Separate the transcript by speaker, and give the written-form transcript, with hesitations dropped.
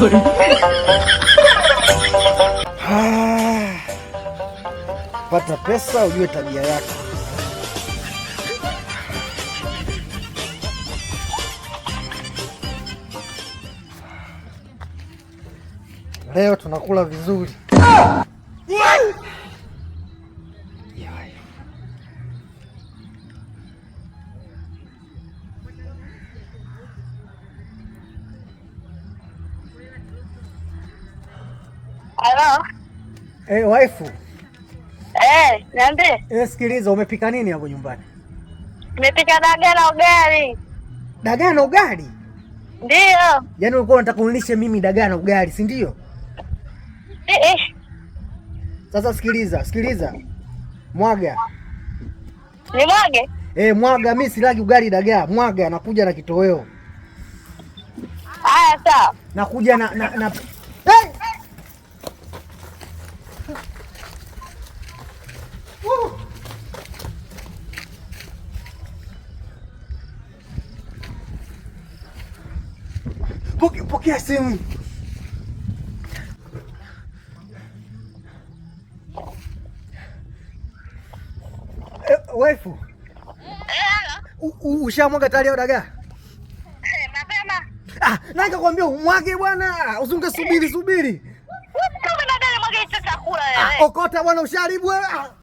Speaker 1: Ah, pata pesa ujue tabia yako. Leo tunakula vizuri.
Speaker 2: Halo.
Speaker 1: Eh, waifu.
Speaker 2: Eh, niambie.
Speaker 1: Eh, sikiliza, umepika nini hapo nyumbani?
Speaker 2: Nimepika dagaa na ugali.
Speaker 1: Dagaa na ugali?
Speaker 2: Ndio.
Speaker 1: Yaani ulikuwa unataka unilishe mimi dagaa na ugali, si ndio?
Speaker 2: Eh, eh.
Speaker 1: Sasa sikiliza, sikiliza. Mwaga.
Speaker 2: Ni mwage?
Speaker 1: Eh, mwaga, mimi silagi ugali dagaa. Mwaga, nakuja na kitoweo.
Speaker 2: Haya, sawa.
Speaker 1: Nakuja na hey! Pokea simu. Waifu. Ushamwaga tayari au dagaa?
Speaker 2: Mapema.
Speaker 1: Ah, na nikakwambia umwage bwana, usunge subiri subiri. Ah, okota bwana, usharibu wewe. Ah.